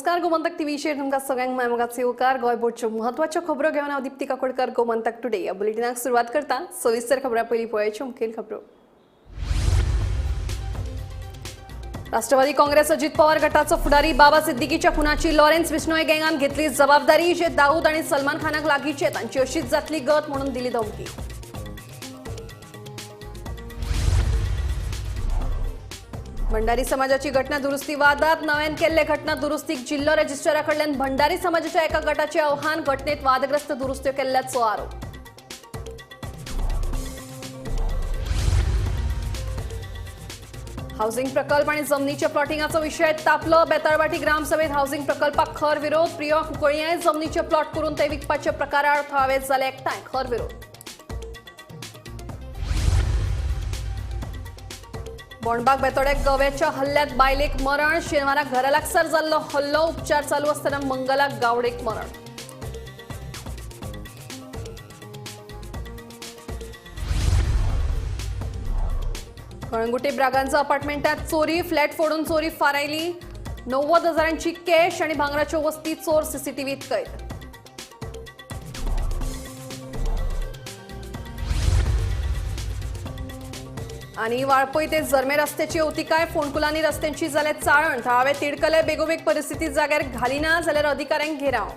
नमस्कार, गोमंतक टीव्हीचेर तुमकां सगळ्यांक मायमोगाचो येवकार. गोंय बोर्डच्यो म्हत्वाच्यो खबरो घेवन हांव दीप्ती काकोडकर गोमंतक टुडे ह्या बुलेटिनाक सुरवात करता. सविस्तर खबरां पयलीं पळोवच्यो मुखेल खबरो. राष्ट्रवादी काँग्रेस अजित पवार गटाचो फुडारी बाबा सिद्दीकीच्या खुनाची लॉरेन्स बिश्नोई गँगान घेतली जबाबदारी. जे दाऊद आणि सलमान खानाक लागीचे तांची अशीच जातली गत म्हणून दिली धमकी. भंडारी समाजाची घटना दुरुस्ती वादात नव्यान केल्ले घटना दुरुस्तीक जिल्हो रजिस्ट्रारा कडल्यान भंडारी समाजाच्या एका गटाचे आव्हान. घटनेत वादग्रस्त दुरुस्त्यो केल्ल्याचो आरोप. हाऊसिंग प्रकल्प आणि जमनीच्या प्लॉटिंगाचो विषय तापलो. बेताळबाटी ग्रामसभेत हाऊसिंग प्रकल्पाक खर विरोध. प्रिया कुंकळ्यां जमनीचे प्लॉट करून ते विकपाच्या प्रकाराआड थळावे जाले एकठांय. खर विरोध. बोंडबाग बेतोड्याक गव्याच्या हल्ल्यात बायलेक मरण. शेनवारा घरा लागसार जाल्लो हल्लो. उपचार चालू असताना मंगला गावडेक मरण. कळंगुटे ब्रागांजा अपार्टमेंटात चोरी. फ्लॅट फोडून चोरी फारायली. 90 हजारांची कॅश आणि भांगराच्यो वस्ती चोर सीसीटीव्हीत कैद. आणि वाळपय ते जरमे रस्त्याची अवतिकाय. फोंडकुलांनी रस्त्यांची जाल्या चाळण. थळावे तिडकले. बेगोबेग परिस्थिती जाग्यार घालिना जाल्यार अधिकाऱ्यांक घेराव.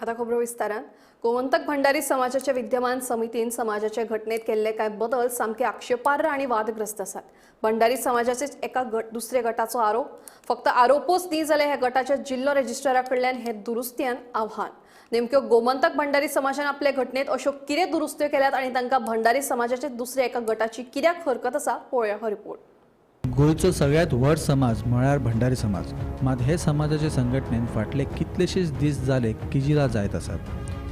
आता खबरो विस्तारान. गोमंतक भंडारी समाजाच्या विद्यमान समितीन समाजाच्या घटनेत केल्ले कांय बदल सामके आक्षेपार्ह आणि वादग्रस्त आसात. भंडारी समाजाचेच एका दुसऱ्या गटाचो आरोप. फक्त आरोपूच न्ही जाल्यार ह्या गटाच्या जिल्हो रजिस्ट्रारा कडल्यान हे दुरुस्त्यान आव्हान. नेमक्यो गोमंतक भंडारी समाजान आपल्या घटनेत अश्यो कितें दुरुस्त्यो केल्यात आणि तांकां भंडारी समाजाच्या दुसऱ्या एका गटाची कित्याक हरकत आसा, पळोवया हो रिपोर्ट. गोंयचो सगळ्यांत व्हड समाज म्हळ्यार भंडारी समाज. मात हे समाजाचे संघटनेन फाटले कितलेशेच दीस जाले किजिलां जायत आसात.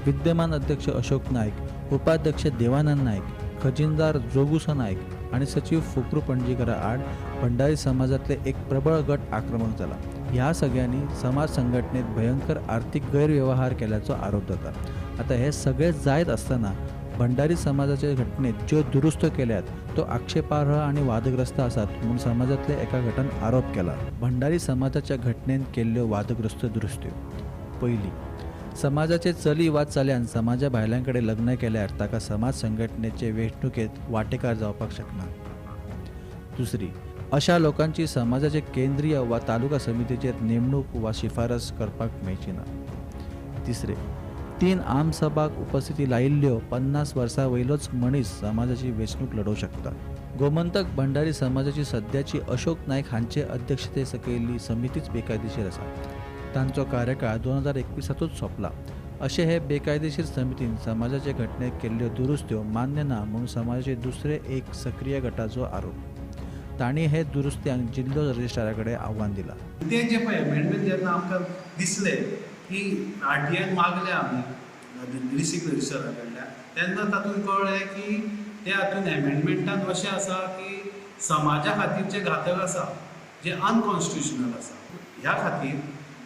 विद्यमान अध्यक्ष अशोक नायक, उपाध्यक्ष देवानंद नायक, खजिनदार जोगुसो नायक आनी सचीव फुक्रू पणजीकरा आड भंडारी समाजांतले एक प्रबळ गट आक्रमक जाला. ह्या सगळ्यांनी समाज संघटनेत भयंकर आर्थिक गैरव्यवहार केल्याचो आरोप जाता. आतां हे सगळे जायत आसतना भंडारी समाजाचे घटनेत ज्यो दुरुस्त केल्यात तो आक्षेपार्ह आनी वादग्रस्त आसात म्हूण समाजांतल्या एका गटान आरोप केला. भंडारी समाजाच्या घटनेन केल्ल्यो वादग्रस्त दुरुस्त्यो. पयली, समाजाचे चली वा चल्यान समाजा भायल्यां कडेन लग्न केल्यार ताका समाज संघटनेचे वेंचणुकेंत वांटेकार जावपाक शकना. दुसरी, अशा लोकांची समाजाचे केंद्रीय वा तालुका समितीचेर नेमणूक वा शिफारस करपाक मेळची ना. तिसरे, 3 आमसभाक उपस्थिती लायिल्ल्यो 50 वर्सां वयलोच मनीस समाजाची वेंचणूक लढोवंक शकता. गोमंतक भंडारी समाजाची सद्याची अशोक नायक हांचे अध्यक्षते सकयल्ली समितीच बेकायदेशीर आसा. तांचो कार्यकाळ 2021 सोंपला. अशे हे बेकायदेशीर समितीन समाजाचे घटनेत केल्ल्यो दुरुस्त्यो मान्य ना म्हूण समाजाचे दुसरे एक सक्रीय गटाचो आरोप. तांणी हे दुरुस्त्यांक जिल्हो रजिस्ट्रारा कडेन आव्हान दिलां. ते जे पळय अमेंडमेंट जेन्ना आमकां दिसले की आरटीआय मागले आमी डिस्ट्रिक्ट रजिस्ट्रारा कडल्यान, तेन्ना तातूंत कळ्ळें की ते हातूंत एमेंडमेंटान अशें आसा की समाजा खातीर जे घातक आसा, जे अनकॉन्स्टिट्युशनल आसा. ह्या खातीर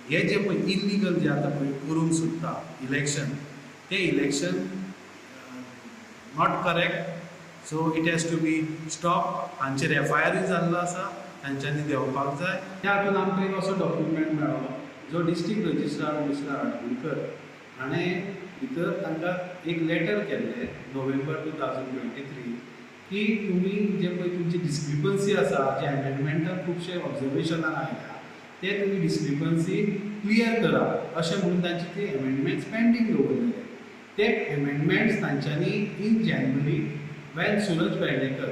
हे जे पळय इल्लिगल जे आतां पळय करूंक सोदता इलेक्शन, ते election not correct, so it has to be stop. हांचेर एफआयआरूय जाल्लो आसा, तांच्यांनी देंवपाक जाय. त्या हातूंत आमकां एक असो डॉक्युमेंट मेळ्ळो जो डिस्ट्रिक्ट रजिस्ट्रार मिस्टर आडकुलकर हाणें भितर तांकां एक लेटर केल्लें नोव्हेंबर 2023 की तुमी जे पळय तुमची डिस्क्रिपन्सी आसा, जे एमेंडमेंटान खुबशे ऑब्जर्वेशनां आयल्या ते तुमी डिस्क्रिपन्सी क्लियर करा अशें म्हणून तांचे ते एमेंडमेंट्स पेंडींग दवरलेले. ते एमेंडमेंट्स तांच्यांनी इन जानेवारी वेन सुरज पेडणेकर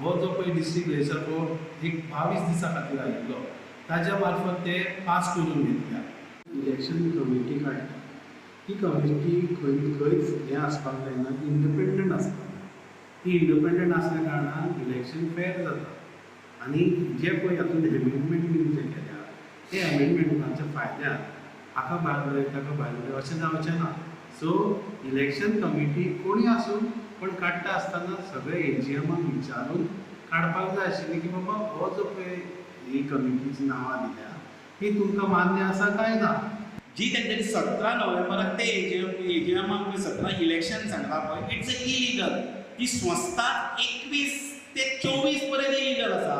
हो जो पळय डिस्ट्रिक्ट रजिस्ट्रार हो एक 22 दिसां खातीर आयिल्लो ताज्या मार्फत ते पास करून घेतल्या. इलेक्शन कमिटी काडटा, ती कमिटी खंय खंयच हें आसपाक जायना, इंडिपेंडंट आसपाक जाय. ती इंडिपेंडंट आसल्या कारणान इलेक्शन फेर जाता. आनी जे पळय हातूंत एमेंडमेंट बीन जे केल्या ते एमेंडमेंटाच्या फायद्यान हाका भायर उडय ताका भायर उडय अशें जावचें ना. सो इलेक्शन कमिटी कोणी आसूं पण काडटा आसतना सगळे एजीएमाक विचारून काडपाक जाय आशिल्लें की बाबा हो जो पळय ही कमिटीची नांवां दिल्या ती तुमकां मान्य आसा काय ना. जी तेंच्यांनी 17 नोव्हेंबराक ते एजीएमाक 17 इलेक्शन सांगलां पळय, it's a illegal. ती संस्था 21 ते 24 पर्यंत इलिगल आसा.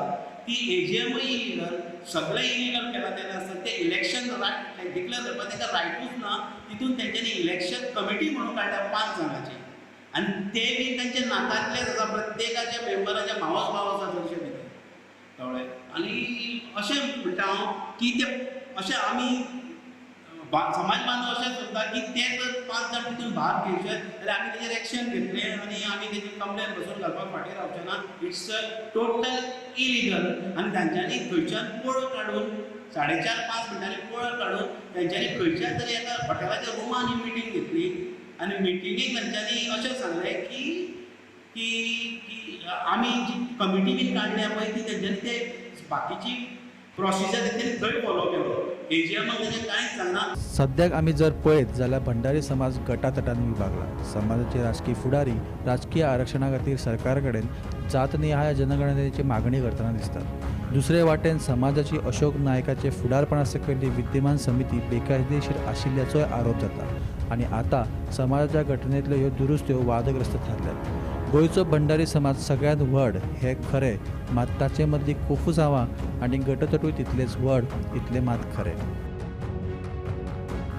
ती एजीएमय इलिगल, सगळें इलिगल केलां तेन्ना आसतना ते इलेक्शन डिक्लेअर करपाक तांकां रायटूच ना. तितून तेंच्यांनी इलेक्शन कमिटी म्हणून काडल्या 5 जाणांची आनी ते बी तांच्या नातांतलेच आसा, प्रत्येकाच्या मेंबराच्या मावस भाव आसा चडशे भितर, कळ्ळें. आनी अशें म्हणटा हांव की ते अशें आमी समाज बांधव अशें सोदता की ते जर 5 जाण तितून भाग घेवचे जाल्यार आमी तेजेर एक्शन घेतले आनी आमी तेजी कंप्लेन बसून घालपाक फाटीं रावचे ना. It's a total illegal. आनी तांच्यांनी थंयच्यान पळ काडून 4.5-5 मिनटांनी पळ काडून तेंच्यांनी खंयच्या तरी एका हॉटेलाच्या रुमान मिटींग घेतली आनी मिटिंगेक तांच्यांनी अशें सांगलें की की आमी जी कमिटी बीन काडल्या पळय ती तेंच्यांनी ते बाकीची प्रोसिजर तेंच्यांनी थंय फॉलो केलो. एजीएमाक तेंचें कांयच सांगना. सद्याक आमी जर पळयत जाल्यार भंडारी समाज गटातटांनी विभागला. समाजाचे राजकीय फुडारी राजकीय आरक्षणा खातीर सरकार कडेन जातनिहाय जनगणनेची मागणी करतना दिसतात. दुसरे वाटेन समाजाची अशोक नायकाचे फुडारपणा सकयल्ली विद्यमान समिती बेकायदेशीर आशिल्ल्याचोय आरोप जाता आनी आतां समाजाच्या घटनेंतल्यो ह्यो दुरुस्त्यो वादग्रस्त थारल्यात. गोंयचो भंडारी समाज सगळ्यांत व्हड हें खरें, मात ताचे मदली कोफुसांवां आनी गटतटूय तितलेच व्हड इतलें मात खरें.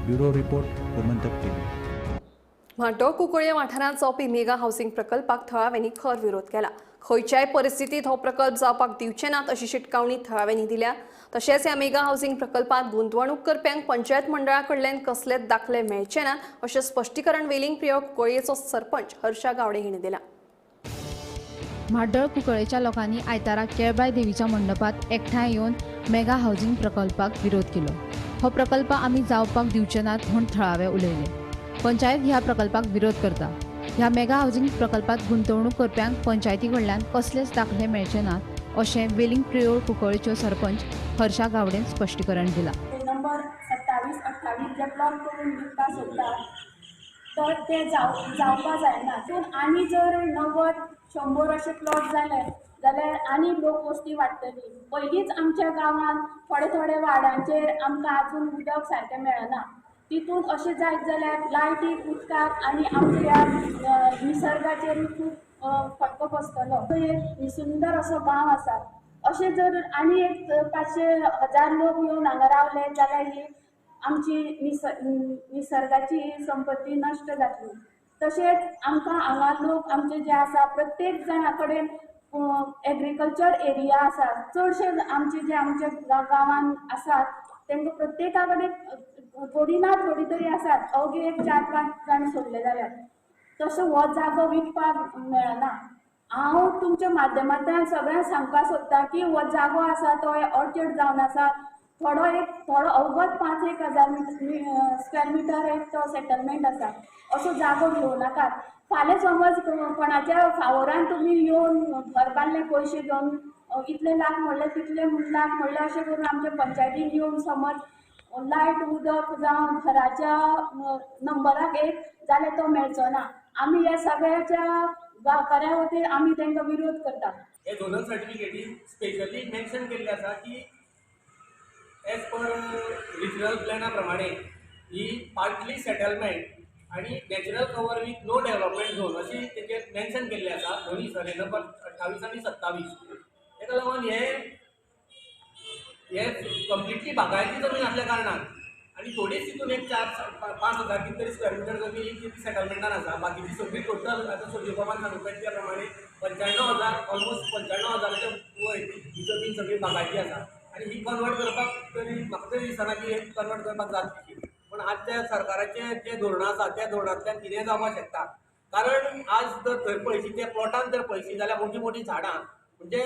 Bureau report, Gomantak TV. Mhandol Cuncolim वाठारांत जावपी मेगा हावसिंग प्रकल्पाक थळाव्यांनी खर विरोध केला. खंयच्याय परिस्थितींत हो प्रकल्प जावपाक दिवचे नात अशी शिटकावणी थळाव्यांनी दिल्या. तशेंच ह्या मेगा हावसिंग प्रकल्पांत गुंतवणूक करप्यांक पंचायत मंडळा कडल्यान कसलेच दाखले मेळचे नात अशें स्पश्टीकरण वेलिंग प्रियोळ कुंकळयेचो सरपंच हर्षा गावडे हिणें दिलां. म्हाड्डोळ कुंकळेच्या लोकांनी आयतारा केळबाय देवीच्या मंडपात एकठांय येवन मेगा हावसिंग प्रकल्पाक विरोध केलो. हो प्रकल्प आमी जावपाक दिवचे नात म्हूण थळावे उलयले. पंचायत ह्या प्रकल्पाक विरोध करता. ह्या मेगा हावसिंग प्रकल्पात गुंतवणूक करप्यांक पंचायती कडल्यान कसलेच दाखले मेळचे नात अशें वेलिंग प्रियोळ कुंकळेच्यो सरपंच हर्षा गावडेन स्पश्टीकरण दिलां. नंबर 27, 28 जे प्लॉट करून विकपाक सोदता तर ते जावपा जायना. पूण आनी जर 90, 100 अशे प्लॉट जाले जाल्यार आनी लोक वस्ती वाडटली. पयलींच आमच्या गांवांत थोडे थोडे वाड्यांचेर आमकां आजून उदक सारकें मेळना. तितून अशें जायत जाल्यार लायटीक, उदकाक आनी आमच्या ह्या निसर्गाचेरूय खूब फटको बसतलो. एक सुंदर असो गांव आसा. अशें जर आनी एक 500, 1000 लोक येवन हांगा रावले जाल्यार ही आमची निसर्गाची संपत्ती नश्ट जातली. तशेंच आमकां हांगा लोक आमचे जे आसा प्रत्येक जाणा कडेन एग्रीकल्चर एरिया आसा. चडशे आमचे जे आमच्या गांवांत आसात तांकां प्रत्येका कडेन थोडी ना थोडी तरी आसात, अवघे एक 4-5 जाण सोडले जाल्यार. तसो हो जागो विकपाक मेळना. हांव तुमच्या माध्यमांतल्यान सगळ्यांक सांगपाक सोदता की हो जागो आसा तो ऑर्चर्ड जावन आसा. थोडो एक थोडो अवघत 5-1 हजार स्क्वेअर मिटर एक तो सेटलमेंट आसा. असो जागो घेवं नाकात. फाल्यां समज कोणाच्या फावोरान तुमी येवन घर बांदले पयशे घेवन इतले लाख म्हणले तितले लाख म्हणले अशें करून आमच्या पंचायतीन येवन समज लायट उदक जावं घराच्या नंबराक एक जाल्यार तो मेळचो ना. आमी ह्या सगळ्याच्या गांवकाऱ्या वतीन आमी तांकां विरोध करता. हे झोनल सर्टिफिकेटीन स्पेशली मेन्शन केल्लें आसा की एज पर रिजनल प्लॅना प्रमाणे ही पार्टली सेटलमेंट आनी natural cover with no development zone अशी तेजेर मेन्शन केल्लें आसा दोनूय सर्वे नंबर 28 आनी 27. ताका लागून हे कंप्लिटली बागायती जमीन आसल्या कारणान आनी थोडीच तितून एक 4-5 हजार कितें तरी स्क्वेअर मिटर जमीन ही ती सेटलमेंटान आसा. बाकीची सगळी टोटल आतां सोदीबाबान सांगता त्या प्रमाणे 95,000 ऑलमोस्ट 95,000च्या वयर ही जमीन सगळी बागायती आसा आनी ही कन्वर्ट करपाक तरी म्हाका तरी दिसना की हे कन्वर्ट करपाक जातली. पूण आजच्या सरकाराचें जें धोरणां आसा त्या धोरणांतल्यान कितेंय जावपाक शकता. कारण आज जर थंय पळयशी त्या प्लॉटान जर पळयशी जाल्यार मोटी मोटी झाडां म्हणजे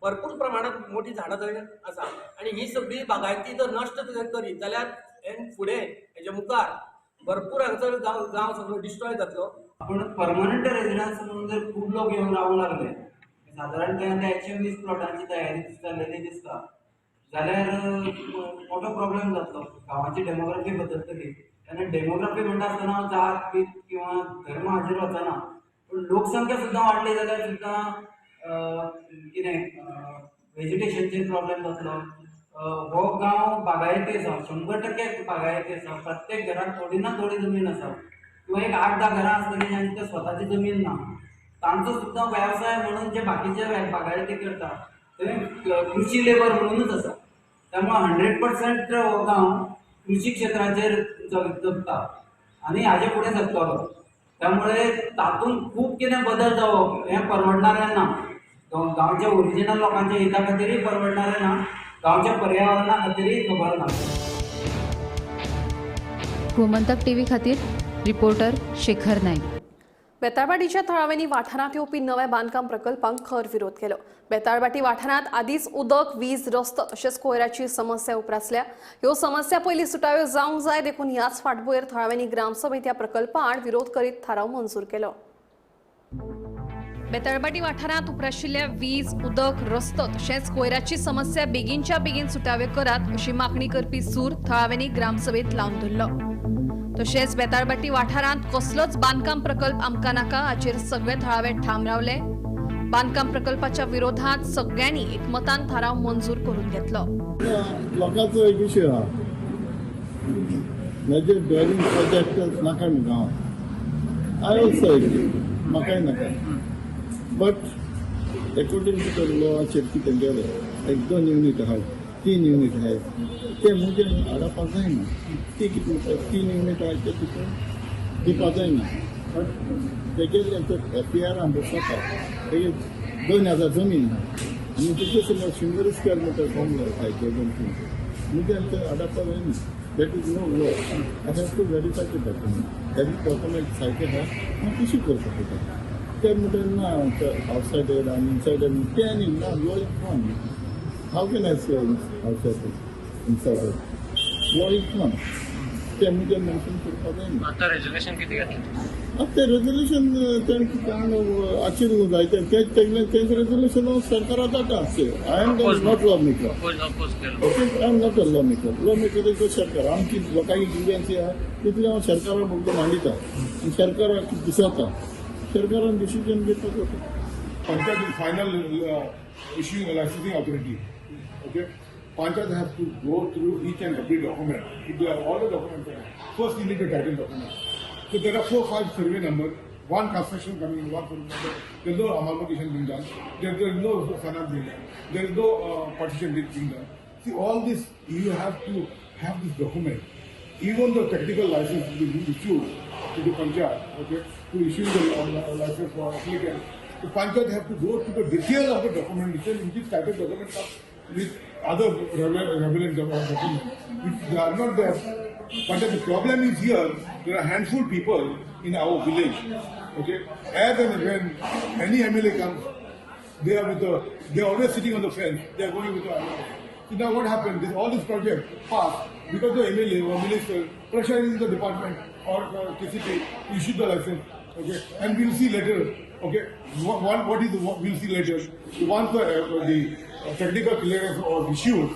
भरपूर प्रमाणांत मोटी झाडां थंय आसा आनी ही सगळी बागायती जर नश्ट करीत जाल्यार फुडें हेजे मुखार भरपूर हांगसर गांव सगळो डिस्ट्रॉय जातलो. पूण परमनंट रेजिडन्स म्हणून जर खूब लोक येवन रावूंक लागले सादारण थंय 120 प्लॉटांची तयारी जाल्लेली दिसता जाल्यार मोठो प्रॉब्लेम जातलो. गांवाची डेमोग्राफी बदलतली. तेन्ना डेमोग्राफी म्हणटा आसतना हांव जात बीत किंवा धर्म हाजेर वचना, पूण लोकसंख्या सुद्दां वाडली जाल्यार सुद्दां कितें वेजिटेशनचेर प्रॉब्लेम जातलो. हो गांव बागायती आसा, 100% बागायती आसा. प्रत्येक घरांत थोडी ना थोडी जमीन आसा किंवा एक 8-10 घरां आसतलीं जांची स्वताची जमीन ना. तांचो सुद्दां वेवसाय म्हणून जे बाकीचे बागायती करता थंय कृशी लेबर म्हणूनच आसा. त्यामुळे 100% हो गांव कृशी क्षेत्राचेर जगता आनी हाजे फुडें जगतलो. त्यामुळे तातूंत खूब कितें बदल जावप हें परवडणारें ना. गांवच्या ओरिजिनल लोकांच्या हिता खातीरय परवडणारें ना, गांवच्या पर्यावरणा खातीरय खबर ना. गोमंतक टीव्ही खातीर रिपोर्टर शेखर नाईक. बेताळबाटीच्या थळाव्यांनी वाठारांत येवपी नव्या बांदकाम प्रकल्पांक खर विरोध केलो. बेताळबाटी वाठारांत आदींच उदक, वीज, रस्तो तशेंच कोयराची समस्या उप्रासल्या. ह्यो समस्या पयलीं सुटाव्यो जावंक जाय देखून ह्याच फाटभुंयेर थळाव्यांनी ग्रामसभेंत ह्या प्रकल्पा आड विरोध करीत थाराव मंजूर केलो. बेताळबाटी वाठारांत उप्राशिल्ल्या वीज, उदक, रस्तो तशेंच कोयराची समस्या बेगीनच्या बेगीन सुटाव्यो करात अशी मागणी करपी सूर थळाव्यांनी ग्रामसभेंत लावन धरलो. तशेंच बेताळबाटी वाठारांत कसलोच बांदकाम प्रकल्प आमकां नाका हाचेर सगळे थळावे ठाम रावले. बांदकाम प्रकल्पाच्या विरोधात सगळ्यांनी एकमतान थाराव मंजूर करून घेतलो. लोकांचो एक इश्यू आहा, मेजर ड्वेलिंग प्रोजेक्ट नाका न्हू गांवांत. I also agree, म्हाकाय नाका. बट एकॉर्डिंग टू the लॉचेर कितें गेलें, एक 2 युनीट आहाय, 3 युनीट आहाय, ते मुगे हाडपाक जायना. ती कितें 3 युनीट आहाय ते तितून दिवपाक जायना. बट तेगेले एफ पी आरान बसता तेगे 2000 जमीन आहा आनी तितले सुमार 100 स्क्वेअर मिटर फॉर्म आहाय ते 2-3 मुगे ते हाडपाक जायना. That is no law. I have to verify the document. Every document सारकें आहा हांव इश्यू करपाक शकता. ते म्हणटा ना आवटसायडर आनी इनसायडर ते आनी ना, law is one. How can I say outsider insider? Law is one. ते मुगे मेन्शन करपाक जायना. आतां रेजोल्युशन कितें घेतलें? आतां तें रेजोल्युशन तें आशिल्लें जाय तें तेगलें तें रेजोल्युशन सरकारा जाता. I am not law maker. Okay, I am not a law maker. Law maker is सरकार. आमची लोकांची ग्रिव्हन्सी आहा तितलें हांव सरकारा बद्दल मांडिता आनी सरकाराक दिसता, सरकारान डिसिजन घेवपाक जाता. Panchayat is final issuing licensing authority. Okay, Panchayat has to go through each and every document. If they are all the documents, first you need a title document. So there are 4 or 5 survey numbers, one construction coming in, one survey number. There is no amalgamation being done. There is no finance being done. There is no partition being done. See, all this you have to have this document. Even the technical license will be issued to the Panchayat, okay, to issue the license for applicant. The Panchayat have to go to the detail of the document, which is title document comes with other relevant documents, which they are not there. But the problem is here, there are handful people in our village, okay. As and when any MLA comes, they are with the, they are always sitting on the fence, they are going with the MLA. So now what happened, this, all this project passed because the MLA or minister pressurizing the department or KCP issued the license, okay, and we'll see later, okay, what is the, we'll see later. Once the technical clearance was issued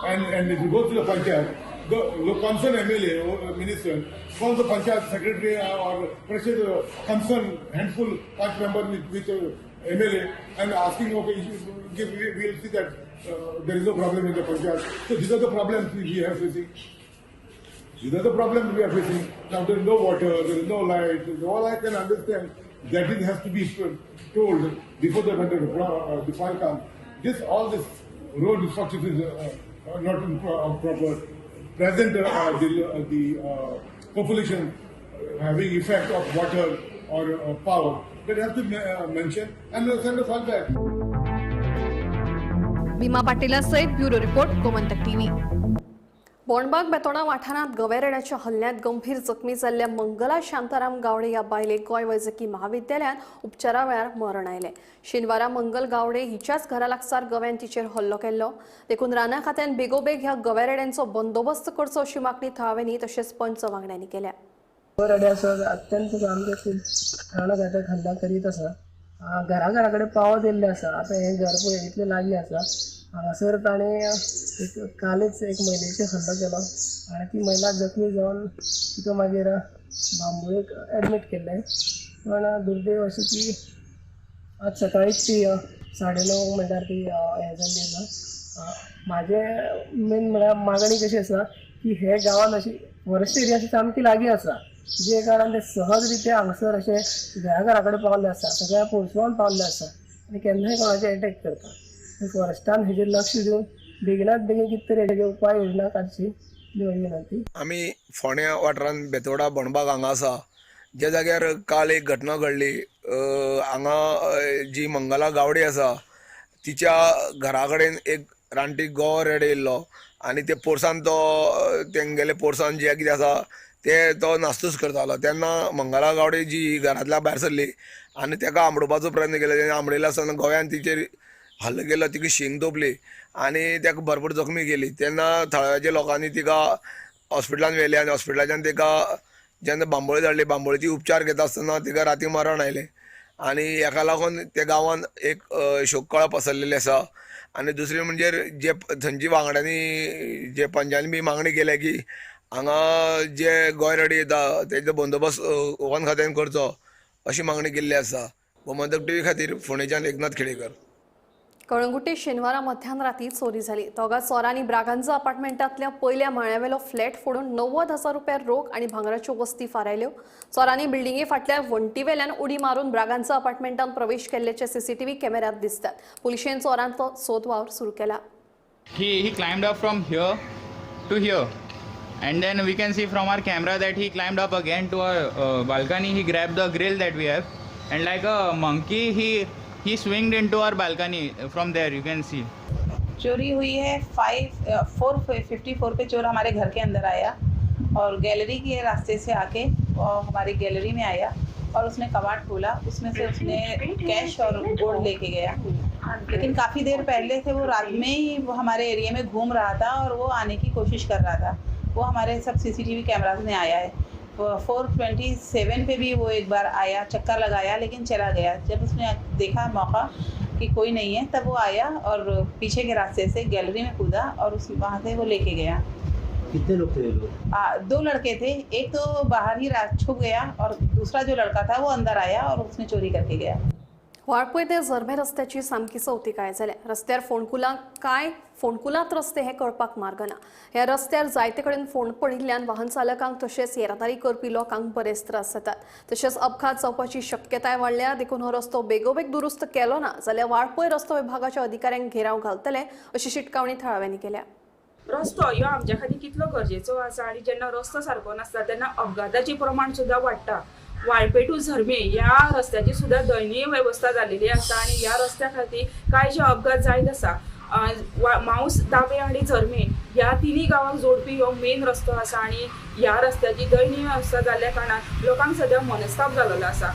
and it goes to the panchayat, the concerned MLA or minister calls the panchayat secretary or pressure the concerned handful panch member with MLA and asking, okay, we'll see that there is no problem in the panchayat. So these are the problems we are facing. These are the problems we are facing. Now there is no water, there is no light. All I can understand that it has to be told before the the file comes. This all this road infrastructure is not proper. Present the population having effect of water or power, that has to be mentioned and send a file back. Bhima पाटीला सहित bureau report, Gomantak TV. Bondbag Betonda वाठारांत गवेरेड्याच्या हल्ल्यांत गंभीर जखमी जाल्ल्या मंगला शांताराम गावडे ह्या बायलेक गोंय वैजकी महाविद्यालयांत उपचारा वेळार मरण आयलें. शेनवारा मंगल गावडे हिच्याच घरा लागसार गव्यान तिचेर हल्लो केल्लो. देखून राना खात्यान बेगोबेग ह्या गवेरेड्यांचो बंदोबस्त करचो अशी मागणी थळाव्यांनी तशेंच पंच वांगड्यांनी केल्या. गवेरेडे अत्यंत सामके राना खात्याक हल्ला करीत आसा. घरा घरा कडेन पावत येयल्ले आसा. आतां हें घर पळय इतलें लागीं आसा. हांगासर ताणें एक कालच एक महिलेचेर हल्लो केलो आनी ती महिला जखमी जावन तिका मागीर बांबोळेक एडमीट केल्लें. पण दुर्दैव अशें की आज सकाळीच ती 9:30 म्हणल्यार ती हें जाल्ली आसा. म्हाजें मेन म्हळ्यार मागणी कशी आसा की हे गांवांत अशी फॉरेस्ट एरिया अशी सामकी लागीं आसा. जे कारणान ते सहज रित्या हांगसर अशे घरा घरा कडेन पावल्ले आसा, सगळ्या पोरसुवान पावल्ले आसा आनी केन्नाय कोणाचेर एटॅक करता. फॉरेस्टान हेजेर लक्ष दिवन बेगिनात बेगीन कितें तरी हेजेर उपाय योजना काडची ही विनंती. आमी फोंड्या वाठारांत बेतोडा बोणबाग हांगा आसा, ज्या जाग्यार काल एक घटना घडली. हांगा जी मंगला गावडे आसा तिच्या घरा कडेन एक रानटी गो रेडे येयल्लो आनी ते पोरसान तो तेंगेले पोरसान जे कितें आसा ते तो नास्तूच करतालो. तेन्ना मंगला गावडे जी घरांतल्या भायर सरली आनी तेका आमडोवपाचो प्रयत्न केलो. तेणें आमडयलो आसतना गोव्यान तिचेर हल्लो केलो, तिका शींग तोपली आनी तेका भरपूर जखमी केली. तेन्ना थळाव्या लोकांनी तिका हॉस्पिटलान व्हेली आनी हॉस्पिटलाच्यान तिका जेन्ना बांबोळे धाडली, बांबोळेची उपचार घेता आसतना तिका राती मरण आयलें आनी हेका लागून त्या गांवान एक शोककळा पसरलेली आसा. आनी दुसरी म्हणजे जे थंयची वांगड्यांनी जे पंचांनी बी मागणी केल्या की हांगा जे गोंय रेडी येता तेजो बंदोबस्त वन खात्यान करचो अशी मागणी केल्ली आसा. गोमंतक टीव्ही खातीर फोंडेच्यान एकनाथ खेडेकर. कळंगुटे शेनवारा मध्यान राती चोरी झाली. दोगा चोरांनी ब्रागांजा अपार्टमेंटांतल्या पयल्या माळ्यावेलो फ्लॅट फोडून 90,000 रुपया रोख आनी भांगराच्यो वस्ती फारायल्यो. चोरांनी बिल्डिंगे फाटल्या वण्टीवेल्यान उडी मारून ब्रागांजा अपार्टमेंटांत प्रवेश केल्ल्याचे सीसीटीव्ही कॅमेऱ्यात दिसतात. पुलिशेन चोरांचो सोद वावर सुरू केला. He climbed up from here to here, and then we can see from our camera that he climbed up again to our balcony. He grabbed the grill that we have, and like a monkey he swinged into our balcony. From there you can see. चोरी हुई है 4:54 pay चोर हमारे घर K अंदर आया और gallery K रास्ते से आके और हमारी गैलरी में आया और उसने कबाड़ खोला, उसमें से उसने कैश और गोल्ड लेके गया। लेकिन काफ़ी देर पहले से वो रात में ही वो हमारे एरिया में घूम रहा था और वो आने की कोशिश कर रहा था। वो हमारे सब सीसीटीवी कैमराज में आया है। 4:27 पे भी वो एक बार आया, चक्कर लगाया, लेकिन चला गया। जब उसने देखा मौका कि कोई नहीं है तब वो आया और पीछे के रास्ते से गैलरी में कूदा और उस वहाँ से वो लेके गया। कितने लोग थे? लोग दो लड़के थे, एक तो बाहर ही छुप गया और दूसरा जो लड़का था वो अंदर आया और उसने चोरी करके गया। वाळपय ते झरमे रस्त्याची सामकी सवतिकाय जाल्या. रस्त्यार फोंडकुलां काय फोंडकुलांत रस्ते हे कळपाक मार्ग ना. ह्या रस्त्यार जायते कडेन फोंड पडिल्ल्यान वाहन चालकांक तशेंच येरादारी करपी लोकांक बरेच त्रास जातात. तशेंच अपघात जावपाची शक्यताय वाडल्या. देखून हो रस्तो बेगोबेग दुरुस्त केलो ना जाल्यार वाळपय रस्तो विभागाच्या अधिकाऱ्यांक घेराव घालतले अशी शिटकावणी थळाव्यांनी केल्या. रस्तो ह्यो आमच्या खातीर कितलो गरजेचो आसा आनी जेन्ना रस्तो सारको नासता तेन्ना अपघाताचें प्रमाण सुद्दां वाडटा. वाळपय टू झरमे ह्या रस्त्याची सुद्दां दयनीय वेवस्था जाल्लेली आसा आनी ह्या रस्त्या खातीर कांयशे अपघात जायत आसा. माऊस दावे आनी झरमे ह्या तिनूय गांवांक जोडपी हो मेन रस्तो आसा आनी ह्या रस्त्याची दयनीय अवस्था जाल्ल्या कारणान लोकांक सद्या मनस्ताप जाल्लो आसा.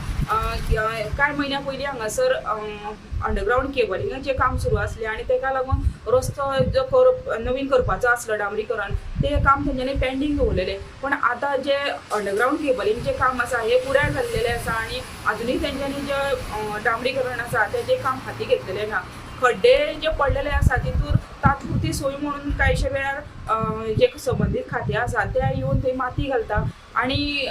कांय म्हयन्या पयलीं हांगासर अंडरग्रावंड केबलिंगाचें काम सुरू आसलें आनी ताका लागून रस्तो जो नवीन करपाचो आसलो डांबरीकरण तें काम तेंच्यांनी पेंडींग दवरलेलें. पण आतां जे अंडरग्रावंड केबलिंगचें काम आसा हें पुराय जाल्लेलें आसा आनी आजुनूय तेंच्यांनी जें डांबरीकरण आसा तेजें काम हाती घेतलेलें ना. खड्डे जे पडलेले आसा तितूर तात्पुरती सोय म्हणून कांयशे वेळार जे संबंदीत खातें आसा ते येवन थंय माती घालता आनी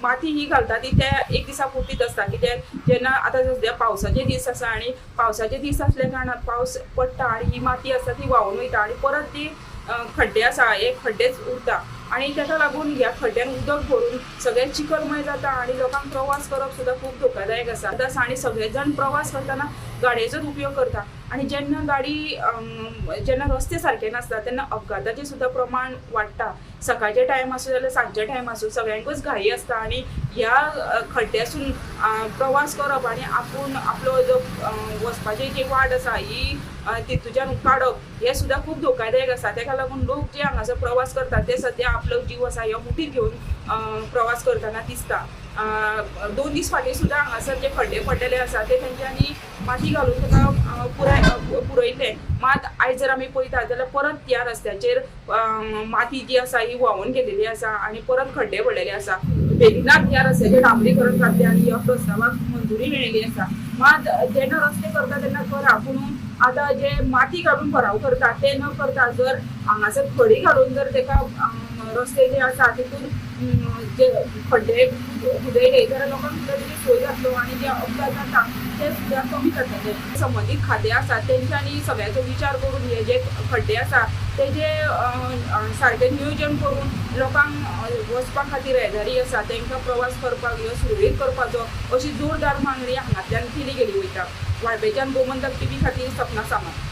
माती ही घालता ती त्या एक दिसा पुरतीच आसता. कित्याक जेन्ना आतां सद्या पावसाचे दीस आसा आनी पावसाचे दीस आसल्या कारणान पावस पडटा आनी ही माती आसा ती व्हांवून वयता आनी परत ती खड्डे आसा हे खड्डेच उरता आनी ताका लागून ह्या खड्ड्यान उदक भरून सगळें चिखलमय जाता आनी लोकांक प्रवास करप सुद्दां खूब धोकादायक आसा. आतां आनी सगळे जाण प्रवास करतना गाडयेचोच उपयोग करता आनी जेन्ना गाडी जेन्ना रस्ते सारके नासता तेन्ना अपघाताचें सुद्दां प्रमाण वाडटा. सकाळचे टायम आसूं जाल्यार सांजचे टायम आसूं सगळ्यांकूच घाई आसता आनी ह्या खड्ड्यासून प्रवास करप आनी आपूण आपलो जो वचपाची जी वाट आसा ही तितूच्यान काडप हें सुद्दां खूब धोकादायक आसा. ताका लागून लोक जे हांगासर प्रवास करतात ते सद्या आपलो जीव आसा हो मुठीत घेवन प्रवास करतना दिसता. 2 दीस फाटीं सुद्दां हांगासर जे खड्डे पडलेले आसा ते तेंच्यांनी माती घालून ताका पुराय पुरयल्लें. मात आयज जर आमी पळयता जाल्यार परत ह्या रस्त्याचेर माती जी आसा ही व्हांवून गेलेली आसा आनी परत खड्डे पडलेले आसा. बेगिनात ह्या रस्त्याचें डांबरीकरण जातलें आनी ह्या प्रस्तावाक मंजुरी मेळिल्ली आसा. मात जेन्ना रस्ते करता तेन्ना करा, पूण आतां जे माती घालून भराव करता ते न करता जर हांगासर खडी घालून जर तेका रस्ते जे आसा तितून जे खड्डे खुदयले जाल्यार लोकांक सुद्दां तेजी सोय जातलो आनी जे अपघात जाता ते सुद्दां कमी जातले. संबंदीत खातें आसा तेंच्यांनी सगळ्याचो विचार करून हे जे खड्डे आसा तेजे सारकें नियोजन करून लोकांक वचपा खातीर येरादारी आसा तांकां प्रवास करपाक ह्यो सुरळीत करपाचो अशी जोरदार मागणी हांगांतल्यान केली गेली वयता. वाळपेच्यान गोमंतक टीव्ही खातीर सपना सामंत.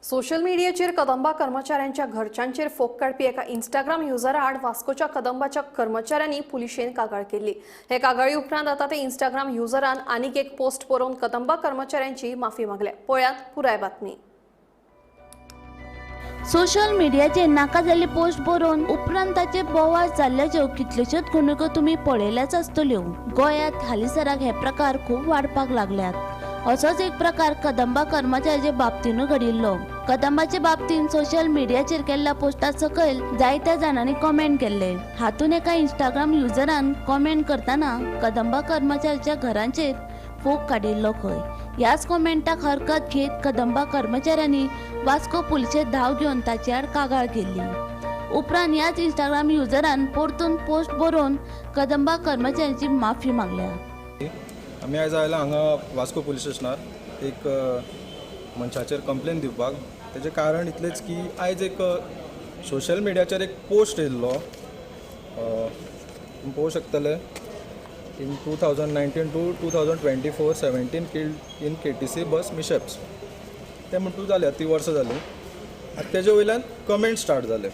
सोशल मिडियाचेर कदंबा कर्मचाऱ्यांच्या घरच्यांचेर फोग काडपी एका इंस्टाग्राम युजरा आड वास्कोच्या कदंबाच्या कर्मचाऱ्यांनी पुलिशेन कागाळ केल्ली. हे कागाळी उपरांत आतां ते इंस्टाग्राम युजरान आनीक एक पोस्ट बरोवन कदंबा कर्मचाऱ्यांची माफी मागल्या. पळयात पुराय बातमी. सोशल मिडियाचेर नाका जाल्ली पोस्ट बरोवन उपरांत ताचे बोवाळ जाल्ल्याच्यो कितल्योश्योच घडणुको तुमी पळयल्याच आसतल्यो. गोंयांत हालींसराक हे प्रकार खूब वाडपाक लागल्यात. असोच एक प्रकार कदंबा कर्मचाऱ्याचे बाबतीनूय घडिल्लो. कदंबाचे बाबतींत सोशल मिडियाचेर केल्ल्या पोस्टा सकयल जायत्या जाणांनी कॉमेंट केल्ले. हातूंत एका इंस्टाग्राम युजरान कॉमेंट करतना कदंबा कर्मचाऱ्याच्या घरांचेर फोग काडिल्लो खंय. ह्याच कॉमेंटाक हरकत घेत कदंबा कर्मचाऱ्यांनी वास्को पुलिशेंत धांव घेवन ताचे आड कागाळ केल्ली. उपरांत ह्याच इंस्टाग्राम युजरान परतून पोस्ट बरोवन कदंबा कर्मचाऱ्यांची माफी मागल्या. आमी आयज आयला हांगा वास्को पुलीस स्टेशनार एक मनशाचेर कंप्लेन दिवपाक. तेजें कारण इतलेंच की आयज एक सोशल मिडियाचेर एक पोस्ट येयल्लो, तुमी पळोवंक शकतले. In 2019 to 2024 17 killed in KTC bus mishaps. ते म्हणटूच जालें, 3 वर्सां जालीं. आतां तेजे वयल्यान कमेंट स्टार्ट जाले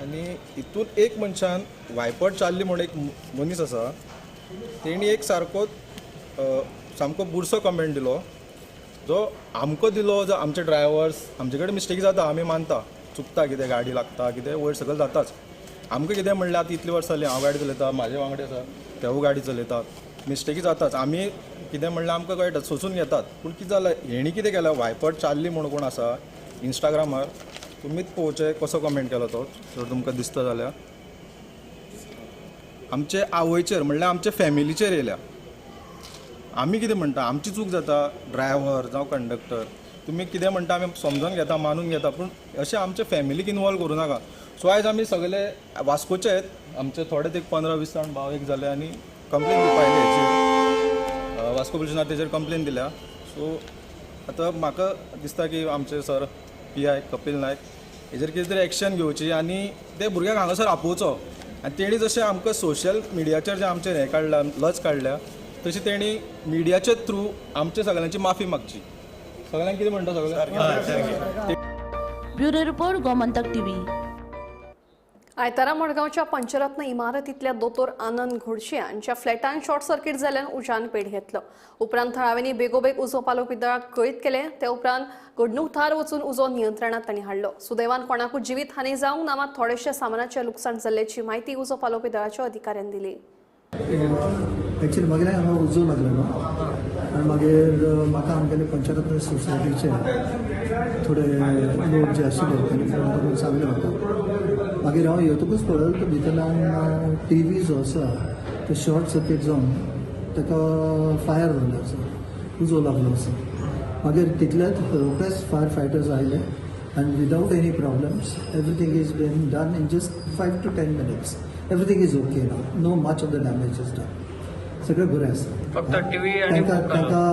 आनी हितून एक मनशान वायपट चार्ली म्हूण एक मनीस आसा, तेणी एक सारको सामको बुरसो कमेंट दिलो, जो आमकां दिलो, जो आमचे ड्रायवर्स आमचे कडेन मिस्टेक जाता, आमी मानता, चुकता, कितें गाडी लागता, कितें वयर सकयल जाताच. आमकां कितें म्हणल्यार आतां इतलीं वर्सां जालीं हांव गाडी चलयता, म्हाजे वांगडी आसा तेवूय गाडी चलयतात, मिस्टेकी जाताच. आमी कितें म्हणल्यार आमकां कळटा, सोंसून घेतात. पूण कितें जालें, हेणी कितें केलां, वायपट चार्ली म्हूण कोण आसा इंस्टाग्रामार, तुमीच पळोवचें कसो कमेंट केलो तो, जर तुमकां दिसता जाल्यार. आमचे आवयचेर म्हणल्यार आमचे फॅमिलीचेर येयल्या. आमी कितें म्हणटा, आमची चूक जाता, ड्रायव्हर जावं कंडक्टर, तुमी कितें म्हणटा आमी समजून घेता, मानून घेता, पूण अशें आमचे फॅमिलीक इनवॉल्व करूं नाका. सो आयज आमी सगळे वास्कोचे, आमचे थोडे एक 15-20 जाण भाव एक जाले आनी कंप्लेन दिवपा आयले हेचेर. वास्को पुलिसांनी तेजेर कंप्लेन दिल्या. सो आतां म्हाका दिसता की आमचे सर PI Kapil Naik हेजेर कितें तरी एक्शन घेवची आनी ते भुरग्यांक हांगासर आपोवचो. आनी तेणी जशें आमकां सोशल मिडियाचेर जें आमचें हें काडलां, लज काडल्या, तशी तेणी मिडियाचे थ्रू आमचे सगळ्यांची माफी मागची. सगळ्यांक कितें म्हणटा सगळ्यांक. Bureau report, Gomantak TV. आयतारा मडगांवच्या पंचरत्न इमारतींतल्या दोतोर आनंद घोडशे हांच्या फ्लॅटान शॉर्ट सर्किट जाल्ल्यान उज्यान पेट घेतलो. उपरांत थळाव्यांनी बेगोबेग उजो पालोवपी दळाक कळीत केलें. ते उपरांत घडणूक थळार वचून उजो नियंत्रणांत तांणी हाडलो. सुदैवान कोणाकूच जिवीत हानी जावंक ना, मात थोडेशे सामानाचें लुकसाण जाल्ल्याची म्हायती उजो पालोवपी दळाच्या अधिकाऱ्यांनी दिली. एक्चुअली मागीर हांगा उजो लागलेलो आनी मागीर म्हाका आमगेले पंचरत्न सोसायटीचे थोडे लोक जे आशिल्ले तांणी फोन करून सांगलें म्हाका. मागीर हांव येतकूच पळयलें तो भितरल्यान टी व्ही जो आसा तो शॉर्ट सर्कीट जावन ताका फायर जाल्लो आसा, उजो लागलो आसा. मागीर तितल्यात रोखडेच फायर फायटर्स आयले आनी without any problems everything is been done in just 5 to 10 minutes. Everything is okay now, no much of the damage is done. सगळें बरें आसा. फक्त टीव्ही आनी तांकां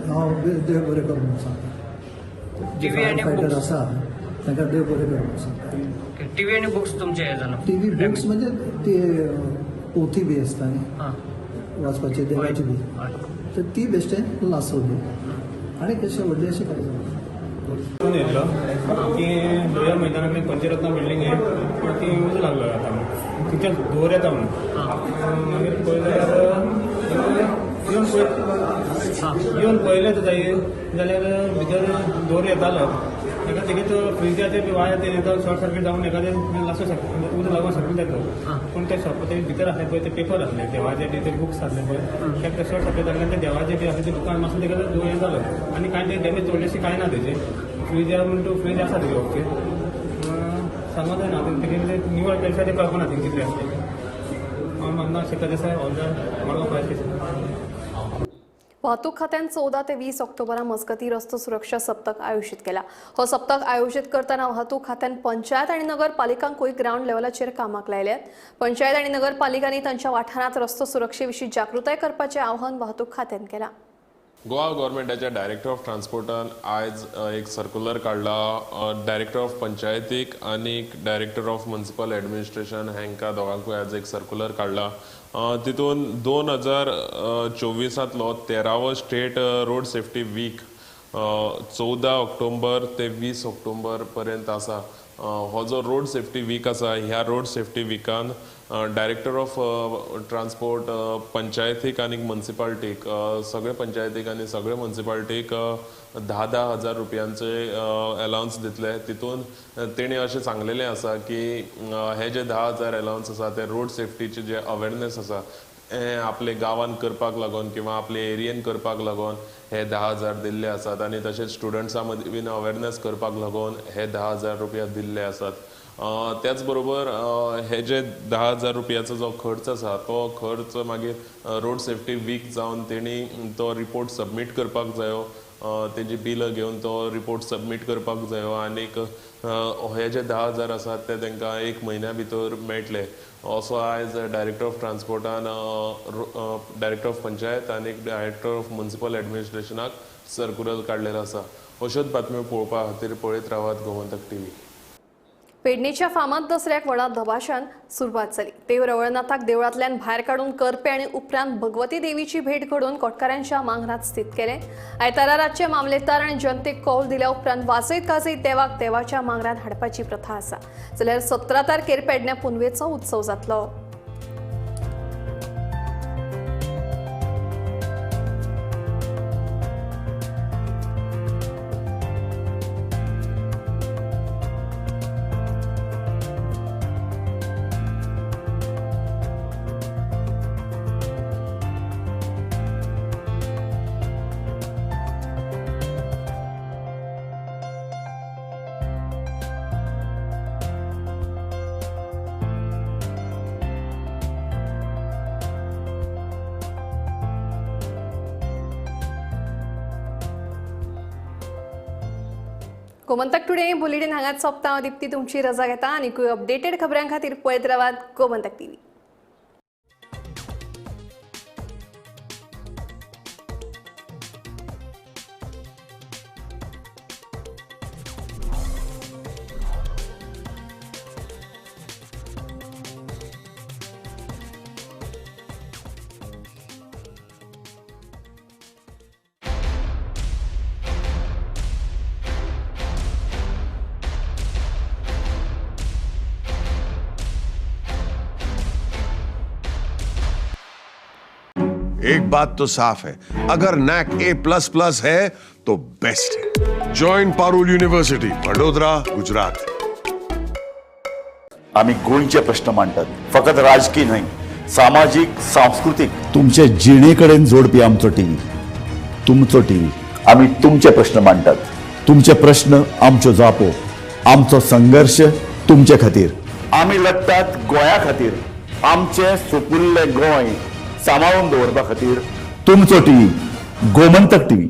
हांव देव बरें करूं म्हणून सांगता. जे फायर फायटर आसा तांकां देव बरें करूं म्हणून सांगता. टीव्ही आनी बुक्स तुमचे हे जाला? टीव्ही बुक्स म्हणजे ती पोथी बी आसता न्ही वाचपाची, देवाची बी, तर ती बेश्टें लासवली आनी कशें व्हडलें अशें कांय जालें. येयल्लो की लोया मैदाना कडेन पंचरत्न बिल्डींग आहे, पण ती उजो लागलो आतां तिच्यान धुंवर येता म्हणून. मागीर पळयल्यार येवन पळयलें जाय जाल्यार भितर धुंवर येतालो. ताका तेगेच फ्रिजाचे बी वायर ते येता, शॉर्ट सर्कीट जावन एखादें लासो शकता, उजो लागूंक शकता जाता. पूण ते शॉप ते भितर आसले पळय ते पेपर आसले देवाचे बी, ते बुक्स आसले पळय, ते शॉर्ट सर्कीट जाल्ल्यान ते देवाचे बी आसले ते दुकान मातसो तेका धुंवर हें जालो आनी कांय ते डॅमेज व्हडलेशी कांय ना तेजे. फ्रिजार म्हण तूं फ्रीज आसा तेजे ओके, सांगत जायना तेगे निवळ केल्या ते कळपाना तें कितलें आसलें. हांव मान्ना शेता देसाय, हॉलदार, मडगांव फायर स्टेशन. वाहतूक खात्यान 14 ते 20 ऑक्टोबरा मजगती रस्तो सुरक्षा सप्तक आयोजीत केला. हो सप्तक आयोजीत करतना वाहतूक खात्यान पंचायत आनी नगरपालिकांकूय ग्रावंड लेवलाचेर कामाक लायल्यात. पंचायत आनी नगरपालिकांनी तांच्या वाठारांत रस्तो सुरक्षे विशीं जागृताय करपाचें आवाहन वाहतूक खात्यान केलां. गोवा गव्हर्मेंटाच्या डायरेक्टर ऑफ ट्रान्सपोर्टान आयज एक सर्क्युलर काडला. डायरेक्टर ऑफ पंचायतीक आनी डायरेक्टर ऑफ म्युनिसिपल एडमिनिस्ट्रेशन हांकां दोगांकूय आयज एक सर्क्युलर काडला. तितून 2024 13वो state road safety week 14 October ते 20 ऑक्टोबर पर्यंत आसा. हो जो रोड सेफ्टी वीक आसा, ह्या रोड सेफ्टी विकान डायरेक्टर ऑफ ट्रान्सपोर्ट पंचायतीक आनी म्युनिसिपालिटीक, सगळे पंचायतीक आनी सगळे म्युनिसिपालिटीक 10-10 हजार रुपयांचे अलावन्स दितले. तितून तेणी अशें सांगलेलें आसा की हे जे 10 हजार अलावन्स आसा ते रोड सेफ्टीचे जे अवेरनेस आसा हें आपले गांवान करपाक लागून किंवा आपले एरियेन करपाक लागून हे 10 हजार दिल्ले आसात. आनी तशेंच स्टुडंट्सां मदीं बीन अवेरनेस करपाक लागून हे 10 हजार रुपया दिल्ले आसात. त्याच बरोबर हे जे 10 हजार रुपयाचो जो खर्च आसा तो खर्च मागीर रोड सेफ्टी वीक जावन तेणी तो रिपोर्ट सबमीट करपाक जायो, तेजी बिलां घेवन तो रिपोर्ट सबमीट करपाक जायो आनीक हे जे 10 हजार आसात ते तांकां 1 म्हयन्या भितर मेळटले असो आयज डायरेक्टर ऑफ ट्रान्सपोर्टान डायरेक्टर ऑफ पंचायत आनी डायरेक्टर ऑफ म्युनिसिपल एडमिनिस्ट्रेशनाक सर्क्युलर काडलेलो आसा. अश्योच बातम्यो पळोवपा खातीर पळयत रावात गोमंतक टीव्ही. पेडणेच्या फामाद दसऱ्याक व्हडा धबाशान सुरवात जाली. देव रवळनाथाक देवळांतल्यान भायर काडून करपे आनी उपरांत भगवती देवीची भेट घडोवन कोटकारांच्या मांगरात स्थित केले. आयतारा रातचे मामलेदार आनी जनतेक कौल दिल्या उपरांत वाजयत गाजयत देवाक देवाच्या मांगरात हाडपाची प्रथा आसा. जाल्यार 17 तारखेर पेडण्या पुनवेचो उत्सव जातलो. गोमंतक टुडे बुलेटिन हांगाच सोंपता. हांव दीप्ती तुमची रजा घेता आनीकूय अपडेटेड खबरां खातीर पळयत रावात गोमंतक टीव्ही. एक बात तो साफ है, अगर नैक A++ है तो बेस्ट है. Join Parul university, Vadodara, Gujarat. आम्ही गोंयचे प्रश्न मांडटात, फकत राजकीय न्हय, सामाजीक, सांस्कृतीक. तुमचे जिणेकडेन जोडपी आमचो टीव्ही, तुमचो टीव्ही. आम्ही तुमचे प्रश्न मांडटात, तुमचे प्रश्न आमच्यो जापो, आमचो संघर्ष तुमचे खातीर. आमी लढटात गोंया खातीर, आमचे सुपुल्ले गोंय सांबाळून दवरपा खातीर. तुमचो टीव्ही, गोमंतक टीव्ही.